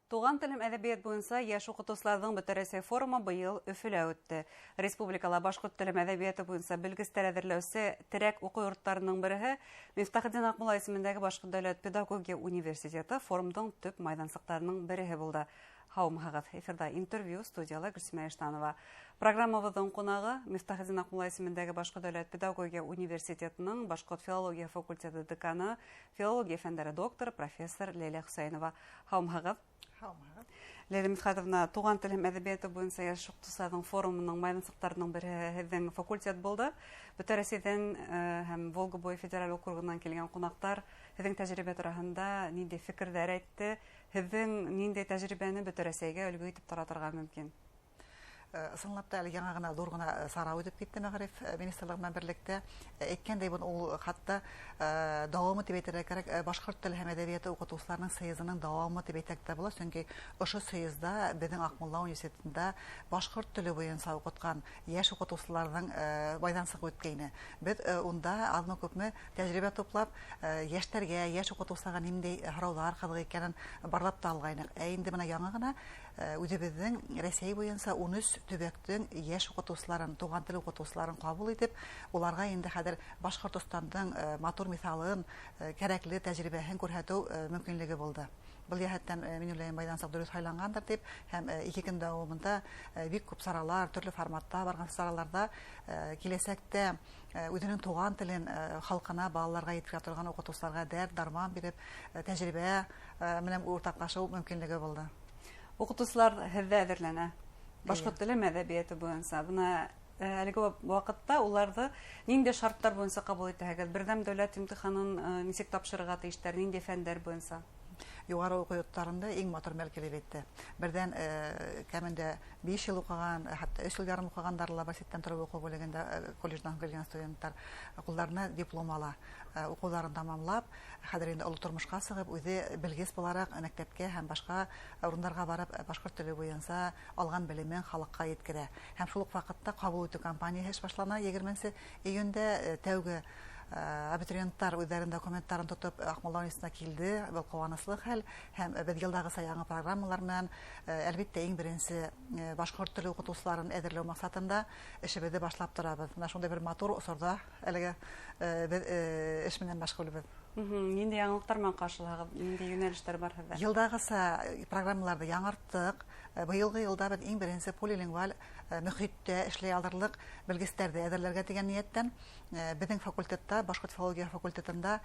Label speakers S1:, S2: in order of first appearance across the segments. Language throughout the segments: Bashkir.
S1: Туған тел һәм әҙәбиәт буйынса йәш уҡытыусыларҙың Бөтә Рәсәй форумы быйыл Өфөлә үтте. Республикала башҡорт теле һәм әҙәбиәте буйынса белгестәр әҙерләүсе терәк уҡыу йорттарының береһе Мифтахетдин Аҡмулла исемендәге Башҡорт дәүләт педагогия университеты форумдың төп майҙансыҡтарының береһе булды. Һаумыһығыҙ! Эфирҙа интервью, студияла Гөлсимә Иштанова. Программабыҙҙың ҡунағы Мифтахетдин Аҡмулла исемендәге Башҡорт дәүләт педагогия университетының башҡорт филология факультеты деканы, филология фәндәре докторы, профессор Ләйлә Хөсәйенова. Һаумыһығыҙ!
S2: Һаумыһығыҙ!
S1: Ләйлә Мидхәтовна, туған тел һәм әҙәбиәте буйынса йәш уҡытыусыларҙың форумының майҙансыҡтарының береһе һеҙҙең факультет булды. Бөтә Рәсәйҙән һәм Волга буйы федераль округынан килгән ҡунаҡтар һеҙҙең тәжрибә тураһында ниндәй фекерҙәр әйтте? Һеҙҙең ниндәй тәжрибәне Бөтә Рәсәйгә өлгө итеп таратырға мөмкин?
S2: Ысынлап та, әле яңы ғына ҙур ғына сара үтеп китте мәғариф министрлығы менән берлектә. Әйткәндәй, бын ул хатта дауамы тип әйтергә кәрәк, башҡорт теле һәм әҙәбиәте уҡытыусыларының съезының дауамы тип әйтһәк тә була, сөнки ошо съезда беҙҙең Аҡмулла университетында башҡорт теле буйынса уҡытҡан йәш уҡытыусыларҙың майҙансығы үткәйне. Беҙ унда аҙмы-күпме тәжрибә туплап, йәштәргә, йәш уҡытыусыларға ниндәй һорауҙар ҡыҙыҡ икәнен барлап та алғайныҡ. Ә инде бына яңы ғына үҙебеҙҙең Рәсәй буйынса 13 төбәктең йәш уҡытыусыларын, туған тел уҡытыусыларын ҡабул итеп, уларға инде хәҙер Башҡортостандың матур миҫалын, кәрәкле тәжрибәһен күрһәтеү мөмкинлеге булды. Был йәһәттән мин уйлайым, майҙансыҡ дөрөҫ һайланғандыр тип, һәм 2 көн дауамында бик күп саралар, төрлө форматта барған сараларда киләсәктә үҙенең туған телен халҡына, балаларға еткерә торған уҡытыусыларға дәрт, дарман биреп, тәжрибә менән уртаҡлашыу мөмкинлеге булды.
S1: Уҡытыусылар һеҙҙә әҙерләнә башҡорт теле һәм әҙәбиәте буйынса. Бына әлеге ваҡытта уларҙы ниндәй шарттар буйынса ҡабул итәһегеҙ? Берҙәм дәүләт имтиханын нисек тапшырырға тейештәр, ниндәй фәндәр буйынса?
S2: Юғары уҡыу йорттарында иң матур мәл килеп етте. Берҙән, кәмендә 5 йыл уҡыған, хатта 3 йыл ярым уҡығандар ла бар, ситтән тороп уҡыу бүлегендә, колледждан килгән студенттар ҡулдарына диплом ала. Уҡыуҙарын тамамлап, хәҙер инде оло тормошҡа сығып, үҙе белгес булараҡ мәктәпкә һәм башҡа урындарға барып, башҡорт теле буйынса алған белемен халыҡҡа еткерә. Һәм шул уҡ ваҡытта ҡабул итеү кампанияһы эш башлана 20 июндә. Тәүге абитуриенттар үҙҙәренең документтарын тотоп Аҡмулла университетына килде. Был ҡыуаныслы хәл. Һәм беҙ йылдағыса яңы программалар менән, әлбиттә, иң беренсе башҡорт теле уҡытыусыларын әҙерләү маҡсатында эшебеҙҙе башлап торабыҙ. Бына шундай бер матур осорҙа әлегә беҙ эш менән мәшғүлбеҙ.
S1: Ниндәй яңылыҡтар менән ҡаршылаһығыҙ? Ниндәй йүнәлештәр бар һеҙҙә?
S2: Йылдағыса программаларҙы яңырттыҡ. Быйылғы йылда беҙ иң беренсе полилингваль мөхиттә эшләй алырлыҡ белгестәрҙе әҙерләргә тигән ниәттән, беҙҙең факультетта, башҡорт филология факультетында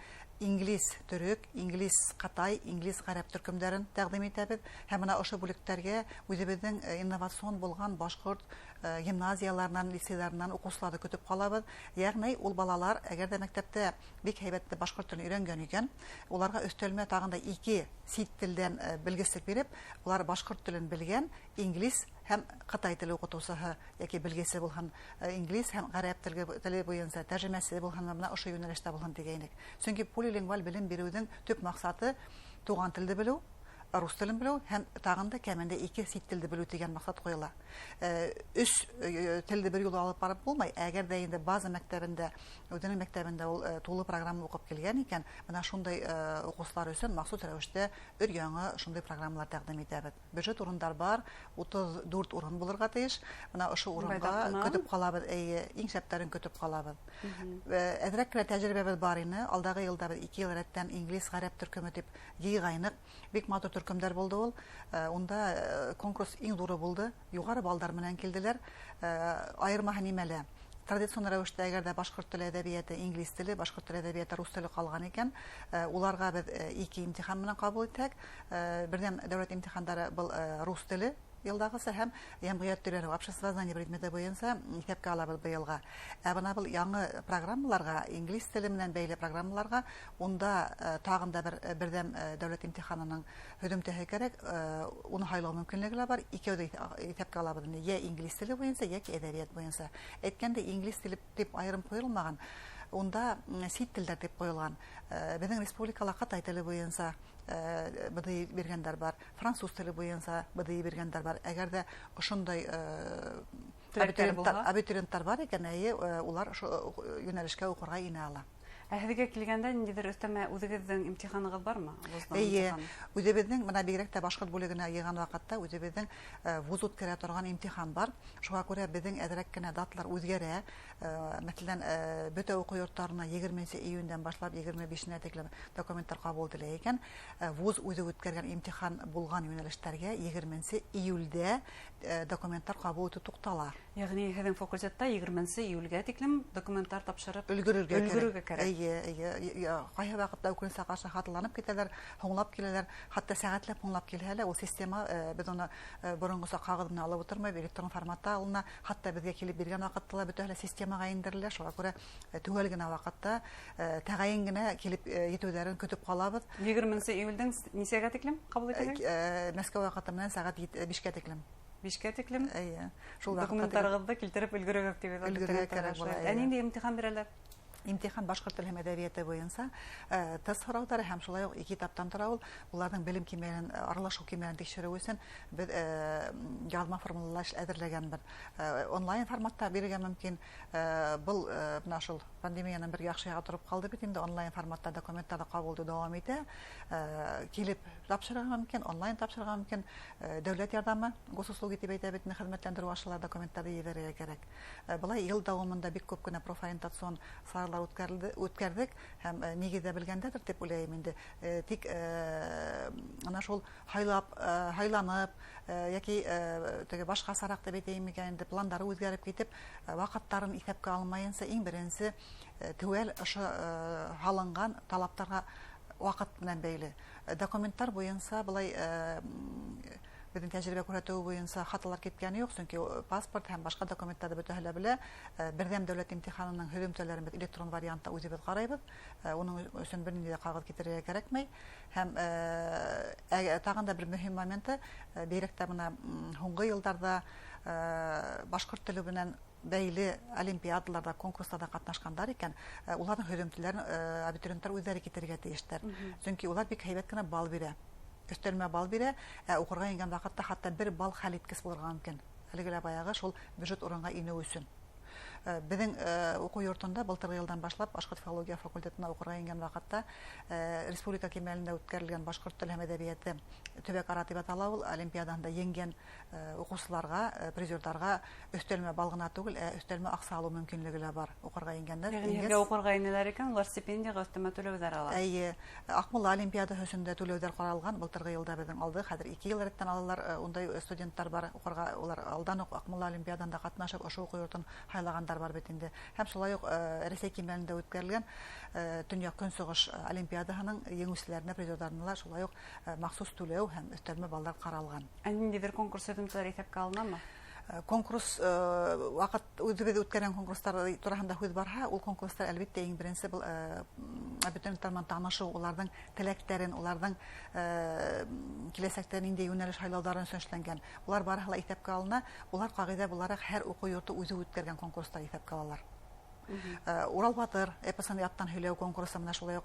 S2: инглиз төрөк, инглиз ҡытай, инглиз ғәрәп төркөмдәрен тәҡдим итәбеҙ. Һәм бына ошо бүлектәргә үҙебеҙҙең инновацион булған башҡорт гимназияларынан, лицейҙарынан уҡыусыларҙы көтөп ҡалабыҙ. Йәғни ул балалар, әгәр ҙә мәктәптә бик һәйбәт башҡорт телен өйрәнгән икән, уларға өҫтәлмә тағын да 2 сит телдән белгеслек биреп, улар башҡорт телен белгән инглиз һәм ҡытай теле уҡытыусыһы йәки белгесе булһын, инглиз һәм ғәрәп теле буйынса тәржемәсе булһын, бына ошо йүнәлештә булһын тигәйнек. Сөнки полилингваль белем биреүҙең төп маҡсаты туған телде белеү, рус телен белеү һәм тағын да кәмендә 2 сит телде белеү тигән маҡсат ҡуйыла. 3 телде бер юлы алып барып булмай. Әгәр ҙә инде база мәктәбендә, үҙенең мәктәбендә ул тулы программа уҡып килгән икән, бына шундай уҡыусылар өсөн махсус рәүештә өр яңы шундай программалар тәҡдим итәбеҙ. Бюджет урындар бар, 34 урын булырға тейеш. Бына ошо урынға
S1: Байтаҡ ҡына.
S2: көтөп ҡалабыҙ, эйе, иң шәптәрен көтөп ҡалабыҙ. Әҙерәк кенә тәжрибәбеҙ бар ине. Алдағы йылда беҙ 2 йыл рәттән инглиз ғәрәп төркөмө тип йыйғайныҡ. Бик матур төркөмдәр булды ул. Унда конкурс иң ҙуры булды. Юғары балдар менән килделәр. Айырмаһы нимәлә? Традицион рәүештә әгәр ҙә башҡорт теле әҙәбиәте инглиз теле, башҡорт теле әҙәбиәте рус теле ҡалған икән, уларға беҙ 2 имтихан менән ҡабул итһәк, берҙәм дәүләт имтихандары был рус теле йылдағыса һәм йәмғиәт теле обществознание предметы буйынса иҫәпкә алабыҙ быйылға. Ә бына был яңы программаларға, инглиз теле менән бәйле программаларға, унда тағын да берҙәм дәүләт имтиханының һөҙөмтәһе кәрәк, уны һайлау мөмкинлеге лә бар. Икәү ҙә иҫәпкә алабыҙ инде, йә инглиз теле буйынса, йәки әҙәбиәт буйынса. Әйткәндәй, инглиз теле тип айырым ҡуйылмаған, унда сит телдәр тип ҡуйылған. Беҙҙең республикала ҡытай теле буйынса БДИ биргәндәр бар, француз теле буйынса БДИ биргәндәр бар. Әгәр ҙә ошондай
S1: Теләктәр булһа?
S2: абитуриенттар бар икән, эйе, улар ошо йүнәлешкә уҡырға инә ала.
S1: Ә һеҙгә килгәндә ниндәйҙер өҫтәмә үҙегеҙҙең имтиханығыҙ бармы?
S2: Эйе, үҙебеҙҙең бына бигерәк тә башҡорт бүлегенә йыйған ваҡытта үҙебеҙҙең вуз үткәрә торған имтихан бар. Шуға күрә беҙҙең әҙерәк кенә даталар үҙгәрә. Мәҫәлән, бөтә уҡыу йорттарына 20 июндән башлап 25-нә тиклем документтар ҡабул ителә икән. Вуз үҙе үткәргән имтихан булған йүнәлештәргә 20 июлдә документтар ҡабул итеү туҡтала.
S1: Йәғни һеҙҙең факультетта 20 июлгә тиклем документтар тапшырып
S2: өлгөрөргә кәрәк. Эйе, эйе, ҡайһы ваҡытта үкенескә ҡаршы хаталанып китәләр, һуңлап киләләр, хатта сәғәтләп һуңлап килһә лә, ул система беҙ уны боронғоса ҡағыҙ менән алып ултырмай, электрон форматта алына, хатта беҙгә килеп биргән ваҡытта ла бөтәһе лә системаға индерелә. Шуға күрә төгәл генә ваҡытта тәғәйен генә килеп етеүҙәрен көтөп ҡалабыҙ.
S1: 20 июлдең нисәгә тиклем ҡабул итәһегеҙ?
S2: Мәскәү ваҡыты менән сәғәт 5-кә тиклем.
S1: 5-кә тиклем?
S2: Эйе. Шул
S1: документтарығыҙҙы килтереп өлгөрөгөҙ тип
S2: өлгөрөргә кәрәк була.
S1: Ә ниндәй имтихан бирәләр?
S2: Имтихан башҡорт теле һәм әҙәбиәте буйынса тест һорауҙары һәм шулай уҡ ике этаптан тора ул. Уларҙың белем кимәлен, аралашыу кимәлен тикшереү өсөн беҙ яҙма формалар әҙерләгәнбеҙ. Онлайн форматта бирергә мөмкин. Был бына шул пандемиянан бер яҡшы яғы тороп ҡалды бит инде, онлайн форматта документтарҙы ҡабул итеү дауам итә. Килеп тапшырырға мөмкин, онлайн тапшырырға мөмкин. Дәүләт ярҙамы, госуслуги тип әйтә бит, хеҙмәтләндереү аша документтарҙы ебәрергә кәрәк. Былай йыл дауамында бик күп кенә профориентацион саралар үткәрҙек һәм нигеҙҙә белгәндәдер тип уйлайым инде. Тик ана шул һайланып йәки теге башҡасараҡ тип әйтәйем икән инде, пландары үҙгәреп китеп, ваҡыттарын иҫәпкә алмайынса иң беренсе теүәл ошо һалынған талаптарға ваҡыт менән бәйле. Документтар буйынса былай беҙҙең тәжрибә күрһәтеүе буйынса хаталар киткәне юҡ, сөнки паспорт һәм башҡа документтарҙы бөтәһе лә белә. Берҙәм дәүләт имтиханының һөҙөмтәләрен беҙ электрон вариантта үҙебеҙ ҡарайбыҙ. Уның өсөн бер ниндәй ҙә ҡағыҙ китерергә кәрәкмәй. Һәм тағын да бер мөһим моменты, бигерәк тә бына һуңғы йылдарҙа башҡорт теле менән бәйле олимпиадаларҙа, конкурстарҙа ҡатнашҡандар икән, уларҙың һөҙөмтәләрен абитуриенттар үҙҙәре китерергә тейештәр. Сөнки улар бик һәйбәт кенә балл бирә. Өҫтәлмә балл бирә, ә уҡырға ингән ваҡытта хатта бер балл хәл иткес булырға мөмкин. Әлеге лә баяғы шул бюджет урынға инеү өсөн. Беҙҙең уҡыу йортонда былтырғы йылдан башлап башҡорт филология факультетына уҡырға ингән ваҡытта республика кимәлендә үткәрелгән башҡорт теле һәм әҙәбиәте төбәк-ара тип атала ул олимпиадаһында еңгән уҡыусыларға, призерҙарға өҫтәлмә балл ғына түгел, ә өҫтәлмә аҡса алыу мөмкинлеге лә бар уҡырға ингәндәр.
S1: Йәғни уҡырға инәләр икән, улар стипендияға өҫтәмә түләүҙәр ала.
S2: Эйе, Аҡмулла олимпиадаһы өсөн дә түләүҙәр ҡаралған. Былтырғы йылда беҙҙең алды, хәҙер 2 йыл рәттән алалар. Ундай студенттар бар уҡырға, улар алдан уҡ Аҡмулла олимпиадаһында ҡатнашып ошо уҡыу йортон һайлағандар бар бит инде. Һәм шулай уҡ Рәсәй кимәлендә үткәрелгән Төньяҡ Көнсығыш олимпиадаһының еңеүселәренә, призерҙарына ла шулай уҡ махсус түләү һәм өҫтәлмә баллар ҡаралған.
S1: Ә ниндәйҙер конкурс һөҙөмтәләр иҫәпкә алынамы?
S2: Конкурс ваҡыт үҙебеҙ үткәргән конкурстар тураһында һүҙ барһа, ул конкурстар әлбиттә иң беренсе был абитуриенттар менән танышыу, уларҙың теләктәрен, уларҙың киләсәктә ниндәй йүнәлеш һайлауҙарын өсөн эшләнгән. Улар барыһы ла иҫәпкә алына. Улар ҡағиҙә булараҡ һәр уҡыу йорто үҙе үткәргән конкурстар иҫәпкә алалар. Урал батыр эпосын яттан һөйләү конкурсы менән шулай уҡ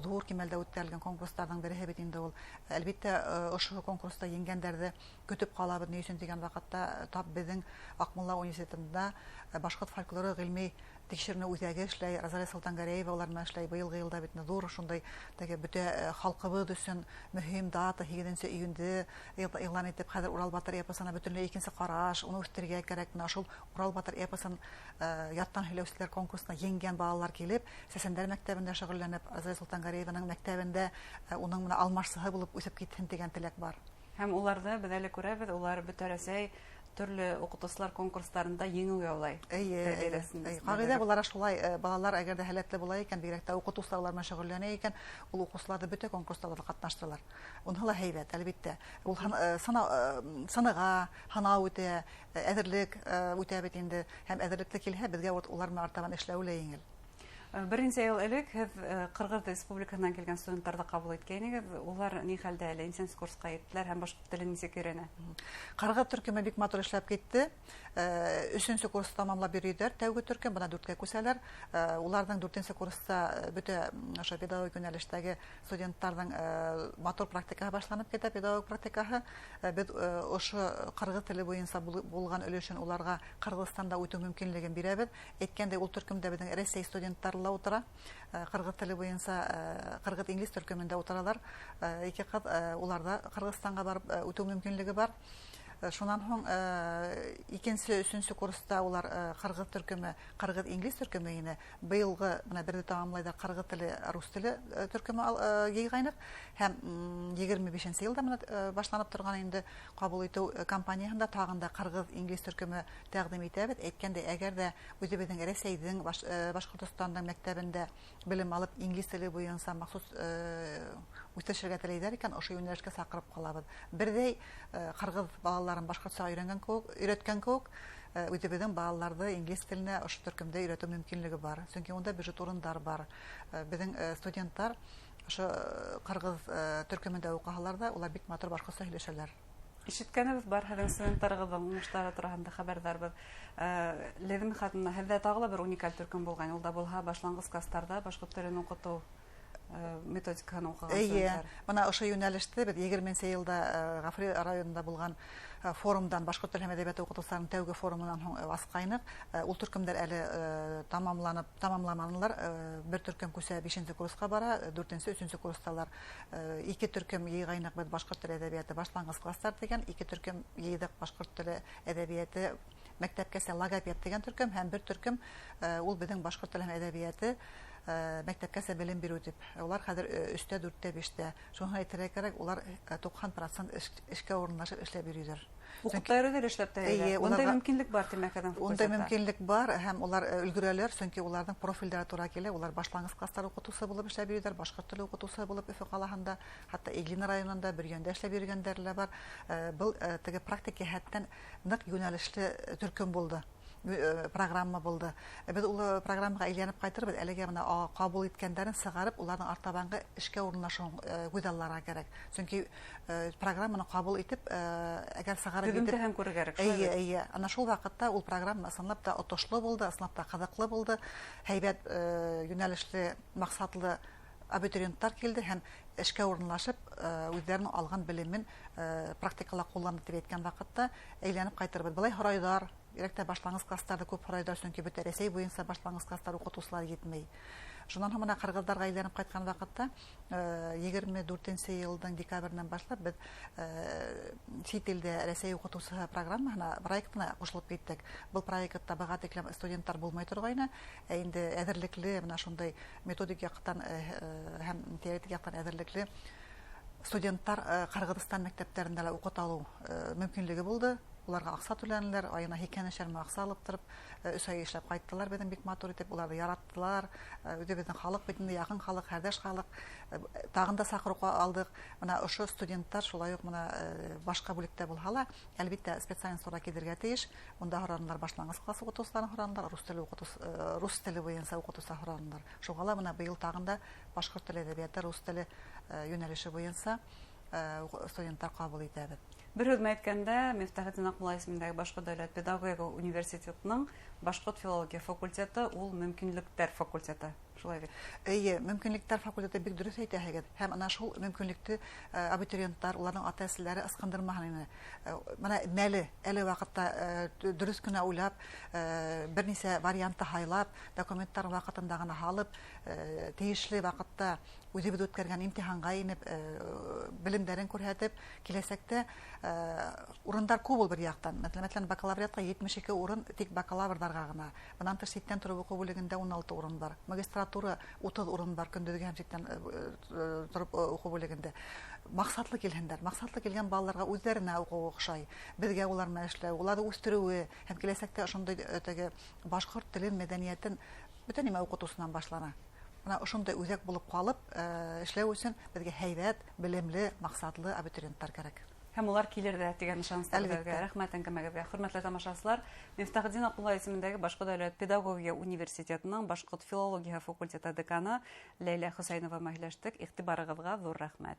S2: ҙур кимәлдә үткәрелгән конкурстарҙың береһе бит инде ул. Әлбиттә, ошо конкурста еңгәндәрҙе көтөп ҡалабыҙ. Ни өсөн тигән ваҡытта тап беҙҙең Аҡмулла университетында башҡорт фольклоры ғилми тикшеренеү үҙәге эшләй, Розалия Солтанғареева улар менән эшләй. Быйылғы йылда бит ҙур шундай теге бөтә халҡыбыҙ өсөн мөһим дата 8 июнде иғлан итеп, хәҙер Урал батыр эпосына бөтөнләй икенсе ҡараш, уны үҫтерергә кәрәк. Менә шул Урал батыр эпосын яттан һөйләүселәр конкурсына еңгән балалар килеп, Сәсәндәр мәктәбендә шөғөлләнеп, Розалия Солтанғарееваның мәктәбендә уның менән алмашсыһы булып үҫеп китһен тигән теләк бар.
S1: Һәм уларҙы беҙ әле күрәбеҙ, улар бөтә Рәсәй төрлө уҡытыусылар конкурстарында еңеү яулай.
S2: Эйе, ҡағиҙә булараҡ шулай, балалар әгәр ҙә һәләтле була икән, бигерәк тә уҡытыусылар улар менән шөғөлләнә икән, ул уҡыусыларҙы бөтә конкурстарҙа ҡатнаштыралар. Уныһы ла һәйбәт, әлбиттә. Ул сыныға, һынау үтә, әҙерлек үтә бит инде. Һәм әҙерлекле килһә, беҙгә улар менән артабан эшләү лә еңел.
S1: Бер нисә йыл элек һеҙ Ҡырғыҙ Республикаһынан килгән студенттарҙы ҡабул иткәйнегеҙ. Улар ни хәлдә әле? Нисәнсе курсҡа еттеләр һәм башҡорт телен нисек өйрәнә?
S2: Ҡырғыҙ төркөмө бик матур эшләп китте. Өсөнсө курс тамамлап йөрөйҙәр. Тәүге төркөм бына 4-кә күсәләр. Уларҙың 4-нсе курста бөтә ошо педагогик йүнәлештәге студенттарҙың матур практикаһы башланып китә, педагогик практикаһы. Беҙ ошо ҡырғыҙ теле буйынса булған өлөшөн уларға Ҡырғыҙстанда үтеү мөмкинлеген бирәбеҙ. Әйткәндәй, ул төркөмдә беҙҙең Рәсәй студенттары ла ултыра. Ҡырғыҙ теле буйынса ҡырғыҙ-инглиз төркөмөндә ултыралар. Ике ҡыҙ, уларҙа Ҡырғыҙстанға барып үтеү мөмкинлеге бар. Шунан һуң икенсе, өсөнсө курста улар ҡырғыҙ төркөмө, ҡырғыҙ-инглиз төркөмө ине. Быйылғы бына берҙе тамамлайҙар, ҡырғыҙ теле, рус теле төркөмө йыйғайныҡ. Һәм 25-нсе йылда бына башланып торған инде ҡабул итеү кампанияһында тағын да ҡырғыҙ-инглиз төркөмө тәҡдим итәбеҙ. Әйткәндәй, әгәр ҙә үҙебеҙҙең Рәсәйҙең, Башҡортостандың мәктәбендә белем алып инглиз теле буйынса махсус үҫешергә теләйҙәр икән, ошо йүнәлешкә саҡырып ҡалабыҙ. Берҙәй ҡырғыҙ балаларын башҡортса өйрәнгән кеүек, өйрәткән кеүек, үҙебеҙҙең балаларҙы инглиз теленә ошо төркөмдә өйрәтеү мөмкинлеге бар. Сөнки унда бюджет урындар бар. Беҙҙең студенттар ошо ҡырғыҙ төркөмөндә уҡыһалар ҙа, улар бик матур башҡортса һөйләшәләр.
S1: Ишеткәнебеҙ бар, һеҙҙең студенттарығыҙҙың уңыштары тураһында хәбәрҙарбыҙ. Ләҙим хатынна, һеҙҙә тағы ла бер уникаль төркөм булған, ул да булһа башланғыс кластарҙа башҡорт телен уҡытыу методикаһын уҡыған
S2: Эйе,
S1: студенттар.
S2: Бына ошо йүнәлеште беҙ 20-нсе йылда Ғафури районында булған форумдан, башҡорт теле һәм әҙәбиәте уҡытыусыларының тәүге форумынан һуң асҡайныҡ. Ул төркөмдәр әле тамамламанылар. Бер төркөм күсә 5-нсе курсҡа бара, 4-нсе, 3-нсе курсталар. Ике төркөм йыйғайныҡ беҙ башҡорт теле әҙәбиәте башланғыс кластар тигән, ике төркөм йыйҙыҡ башҡорт теле әҙәбиәте мәктәпкәсә логопед тигән төркөм һәм бер төркөм ул беҙҙең башҡорт теле һәм әҙәбиәте мәктәпкәсә белем биреү тип. Улар хәҙер өстә, дүрттә, биштә. Шуны әйтергә кәрәк, улар 90% эшкә урынлашып эшләп йөрөйҙәр.
S1: Уҡып та йөрөйҙәр, эшләп тә йөрөйҙәр.
S2: Эйе,
S1: Ундай
S2: уларға
S1: мөмкинлек бар, тимәк, һеҙҙең
S2: Ундай
S1: факультетта.
S2: мөмкинлек бар һәм улар өлгөрәләр, сөнки уларҙың профилдәре тура килә. Улар башланғыс кластар уҡытыусы булып эшләп йөрөйҙәр, башҡорт теле уҡытыусы булып Өфө ҡалаһында, хатта Иглин районында, Бөрйәндә эшләп йөрөгәндәре лә бар. Был теге практик йәһәттән ныҡ йүнәлешле төркөм булды. Программа булды. Беҙ ул программаға әйләнеп ҡайтырбыҙ. Әлегә бына ҡабул иткәндәрен сығарып, уларҙың артабанғы эшкә урынлашыуын күҙалларға кәрәк. Сөнки программаны ҡабул итеп, әгәр сығарып
S1: Һөҙөмтә
S2: итеп
S1: һәм күрергә кәрәк, шулай
S2: Эйе,
S1: бит?
S2: эйе. Ана шул ваҡытта ул программа ысынлап та отошло булды, ысынлап та ҡыҙыҡлы булды. Һәйбәт йүнәлешле, маҡсатлы абитуриенттар килде һәм эшкә урынлашып, үҙҙәренең алған белемен практикала ҡулланды тип әйткән ваҡытта әйләнеп ҡайтырбыҙ. Былай һорайҙар, бигерәк тә башланғыс кластарҙы күп һорайҙар, сөнки бөтә Рәсәй буйынса башланғыс кластар уҡытыусылар етмәй. Шунан һуң бына ҡырғыҙҙарға әйләнеп ҡайтҡан ваҡытта 24-нсе йылдың декабренән башлап беҙ сит илдә Рәсәй уҡытыусыһы программаһына, проектына ҡушылып киттек. Был проектта быға тиклем студенттар булмай торғайны, ә инде әҙерлекле, бына шундай методик яҡтан һәм теоретик яҡтан әҙерлекле студенттар Ҡырғыҙстан мәктәптәрендә лә уҡыта алыу мөмкинлеге булды. Уларға аҡса түләнеләр, айына һикән мең аҡса алып тороп, 3 ай эшләп ҡайттылар беҙҙең бик матур итеп, уларҙы яраттылар. Үҙебеҙҙең халыҡ бит инде, яҡын халыҡ, һәрҙәш халыҡ. Тағын да саҡырыу алдыҡ. Бына ошо студенттар шулай уҡ бына башҡа бүлектә булһа ла, әлбиттә, специальность тура килергә тейеш. Унда һоранылар башланғыс класс уҡытыусыларын һоранылар, рус теле уҡытыус рус теле буйынса уҡытыусылар һоранылар. Шуға ла бына быйыл тағын да башҡорт теле әҙәбиәте, рус теле йүнәлеше буйынса студенттар ҡабул итәбеҙ.
S1: Бер һүҙ менән әйткәндә, Мифтахетдин Аҡмулла исемендәге Башҡорт дәүләт педагогика университетының башҡорт филология факультеты ул мөмкинлектәр факультеты. Шулай бит?
S2: Эйе, мөмкинлектәр факультеты бик дөрөҫ әйтәһегеҙ. Һәм ана шул мөмкинлекте абитуриенттар, уларҙың ата-әсәләре ысҡындырмаһын ине. Бына мәле, әле ваҡытта дөрөҫ кенә уйлап, бер нисә вариантты һайлап, документтар ваҡытында ғына һалып, тейешле ваҡытта үҙебеҙ үткәргән имтиханға инеп, белемдәрен күрһәтеп, киләсәктә урындар күп ул бер яҡтан. Мәҫәлән, бакалавриатҡа 72 урын тик бакалаврҙарға ғына. Бынан тыш ситтән тороп уҡыу бүлегендә 16 урын бар. Магистратура 30 урын бар көндөҙгө һәм ситтән тороп уҡыу бүлегендә. Маҡсатлы килһендәр. Маҡсатлы килгән балаларға үҙҙәренә уҡыу оҡшай. Беҙгә улар менән эшләү, уларҙы үҫтереүе һәм киләсәктә ошондай теге башҡорт телен, мәҙәниәтен бөтә нимә уҡытыусынан башлана. Бына ошондай үҙәк булып ҡалып эшләү өсөн беҙгә һәйбәт, белемле, маҡсатлы абитуриенттар кәрәк.
S1: Һәм улар килер ҙә тигән ышаныстар
S2: Әлбиттә.
S1: беҙгә. Рәхмәт әңгәмәгеҙгә. Хөрмәтле тамашасылар, Мифтахетдин Аҡмулла исемендәге Башҡорт дәүләт педагогия университетының башҡорт филологияһы факультеты деканы Ләйлә Хөсәйнова менән һөйләштек. Иғтибарығыҙға ҙур рәхмәт.